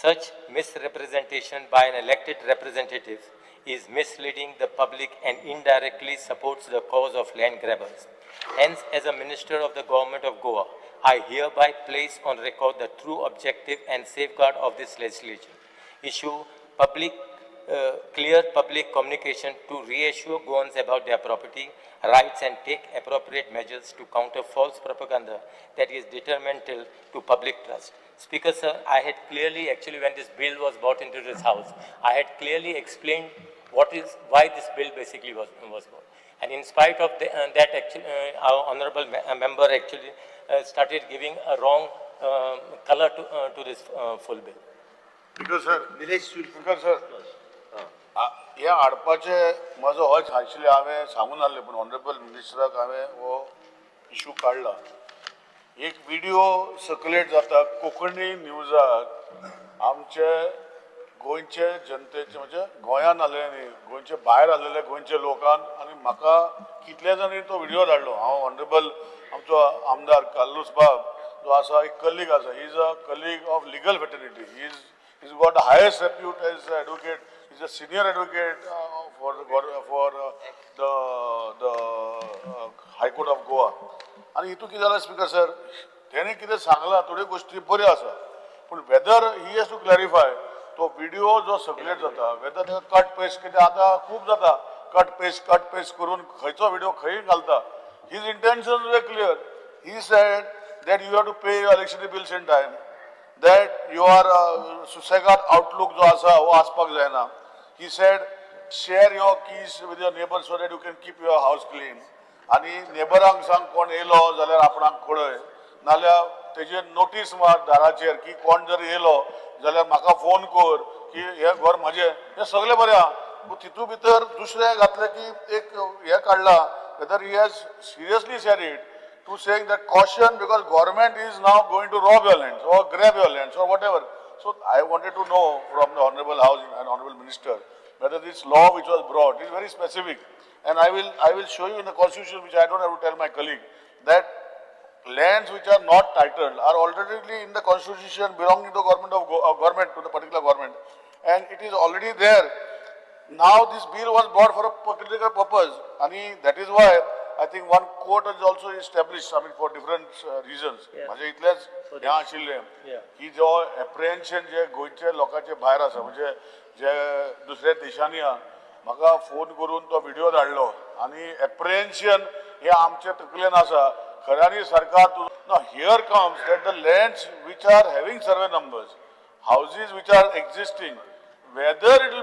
Such misrepresentation by an elected representative is misleading the public and indirectly supports the cause of land grabbers. Hence, as a minister of the government of Goa, I hereby place on record the true objective and safeguard of this legislation. Issue public, clear public communication to reassure Goans about their property rights and take appropriate measures to counter false propaganda that is detrimental to public trust. Speaker, sir, I had clearly, actually when this bill was brought into this house, I had clearly explained why this bill basically was brought. And in spite of that, actually, our honorable member actually started giving a wrong color to this full bill. Speaker sir. Nilesh. Speaker sir, हे हाडपाचे म्हजो होच आशिल्ले, हांवें सांगून आहले, पूण honourable मिनिस्टराक हांवें हो इशू काडला. एक विडियो सर्कुलेट जाता कोंकणी न्यूजाक, आमचे गोंयचे जनतेचे, म्हणजे गोंयान आसलेले न्ही, गोंयचे भायर आसलेले गोंयचे लोकान. आनी म्हाका कितले जाणांनी तो विडियो धाडलो. हांव ऑनरेबल आमचो आमदार कार्लूस बाब जो आसा, एक कलीग आसा, he is a colleague of legal fraternity. He is got the highest repute as advocate. Is a senior advocate for the High Court of Goa. आनी हितून कितें जालां स्पीकर सर, तेणें कितें सांगलां, थोड्यो गोश्टी बऱ्यो आसा, पूण whether he has to clarify तो विडियो जो सर्कुलेट जाता, वेदर ताका कट पेस्ट कितें आतां खूब जाता, कट पेस्ट कट पेस्ट करून खंयचो विडियो खंय घालता. His intention were clear. He said that you have to pay your electricity bills in time, that your सुसेगाद outlook जो आसा हो आसपाक जायना. He said share your keys with your neighbour so that you can keep your house clean. आनी नेबरांक सांग, कोण येयलो जाल्यार आपणाक कळय, नाल्यार तेजेर नोटीस मार दाराचेर की कोण जर येयलो जाल्यार म्हाका फोन कर की हें घर म्हजें. हें सगळें बरें आहा, पूण तितू भितर दुसरें घातलें की एक हें काडलां, whether he has seriously said it to saying that caution, because government is now going to rob your lands or grab your lands or whatever. So I wanted to know from the honorable house and honorable minister whether this law which was brought is very specific. And I will show you in the constitution, which I don't have to tell my colleague, that lands which are not titled are already in the constitution belonging to government of government, to the particular government. And it is already there. Now this bill was brought for a particular purpose, and that is why I think one court is also established, I mean, for different reasons. म्हणजे इतलेच हें आशिल्लें की जो एप्रिहेन्शन जे गोंयचे लोकांचे भायर आसा, म्हणजे जे दुसऱ्या देशांनी आहा, म्हाका फोन करून तो व्हिडिओ धाडलो आनी एप्रिहेन्शन हे आमचे तकलेन आसा. खऱ्यांनी सरकार तूं, here comes that the lands which are having survey numbers, houses which are existing, whether it will